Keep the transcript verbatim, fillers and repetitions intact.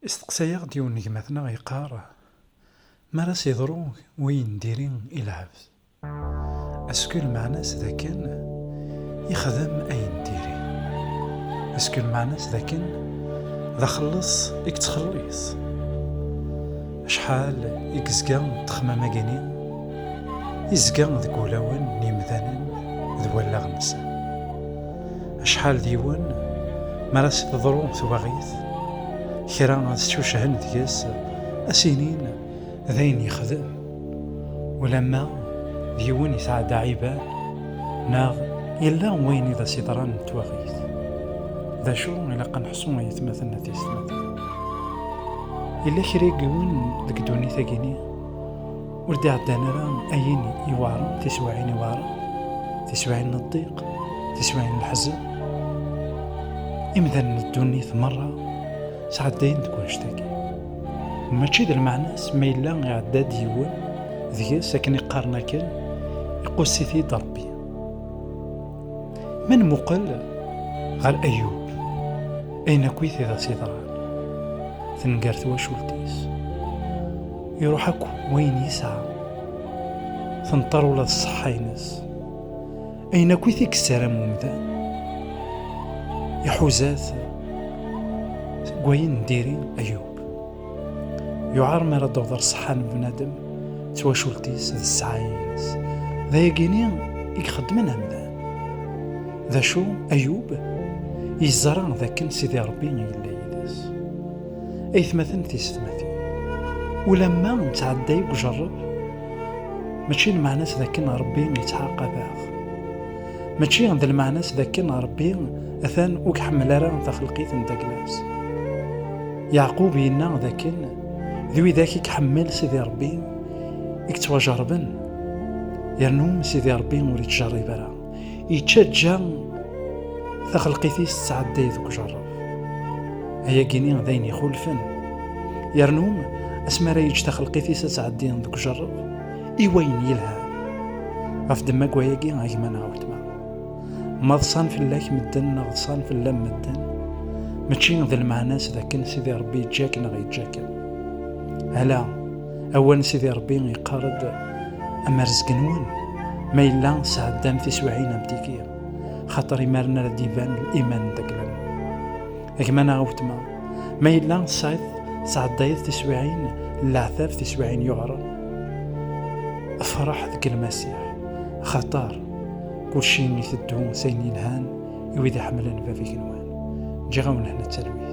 Isteqsa-yaɣ-d yiwen n gma-tneɣ yeqqar: "Mi ara s-iḍru wayen n diri i lɛebd, est-ce que lmeɛna-s d akken yexdem ayen n diri? Est-ce que lmeɛna-s d akken d axelleṣ i yettxelliṣ?" Acḥal i yezga ddexmam-agi-ni, yezga deg wulawen n yimdanen d wallaɣ-nsen. Acḥal d yiwen, mi ara s-teḍru twaɣit, kra ad scucɛen deg-s, ad s-inin d ayen yexdem, ulamma d yiwen yesɛa-d aɛiban, neɣ yella wayen i d as-iḍran n twaɣit. D acu ilaq ad neḥṣu, ay atmaten, a tiyessetmatin? Yella kra n yiwen deg ddunit-agi-ni ur d-iɛeddan ara ayen iweɛren, tiswiɛin iweɛren, tiswiɛin n ddiq, tiswiɛin n leḥzen. Imdanen n ddunit merra sɛeddayen deg wannect-agi. Mačči d lmeɛna-s ma yella iɛedda-d yiwen deg-s, akken i qqaren akken, iquss-it-id Ṛebbi. Ma nmuqel ɣer Ayub, ayen akkit i d as-iḍran, tenger twacult-is, iruḥ akk wayen yesɛa, tenṭer ula d ṣṣeḥḥa-ines, ayen akkit i yessaram umdan, iḥuza-t deg wayen n diri Ayub. Yuɛer mi ara d-tewḍer ṣṣeḥḥa n bnadem d twacult-is d ssɛaya-ines. D ayagi-ni i ixeddmen amdan. D acu, Ayub yeẓra d akken Sidi Ṛebbi yella yid-s. Aytmaten, tiyessetmatin, ulamma nettɛedday deg ujerreb, mačči lmeɛna-s d akken Ṛebbi yettɛaqab-aɣ. Mačči d lmeɛna-s d akken Ṛebbi atan ur iḥemmel ara taxelqit n dagla-s. Yeɛqub yenna d akken d widak i iḥemmel Sidi Ṛebbi i yettwajerrben, yernu Sidi Ṛebbi ur ittjerrib ara, yettaǧǧa taxelqit-is tettɛedday deg ujerreb. Ayagi-ni d ayen ixulfen. Yernu asmi ara yeǧǧ taxelqit-is ad tɛeddi deg ujerreb i wayen yelhan. Ɣef ddemma n wayagi, a gma neɣ a weltma, ma ḍsan fell-ak medden neɣ ḍsan fell-am medden, mačči d lmeɛna-s d akken Sidi Ṛebbi yeǧǧa-k neɣ yeǧǧa-kem. Ala, awal n Sidi Ṛebbi yeqqar-d: "Am rrezg-nwen, ma yella sɛeddam tiswiɛin am tigi, xaṭer imaren ara d-iban liman n dagla-nwen." A gma neɣ a weltma, ma yella tesɛiḍ, tesɛeddayeḍ tiswiɛin n leɛtab, tiswiɛin yuɛren, efreḥ deg Lmasiḥ, axaṭer kulci iteddu s ayen yelhan i wid iḥemmlen Bab igenwan. Ǧǧiɣ-awen hna d talwit.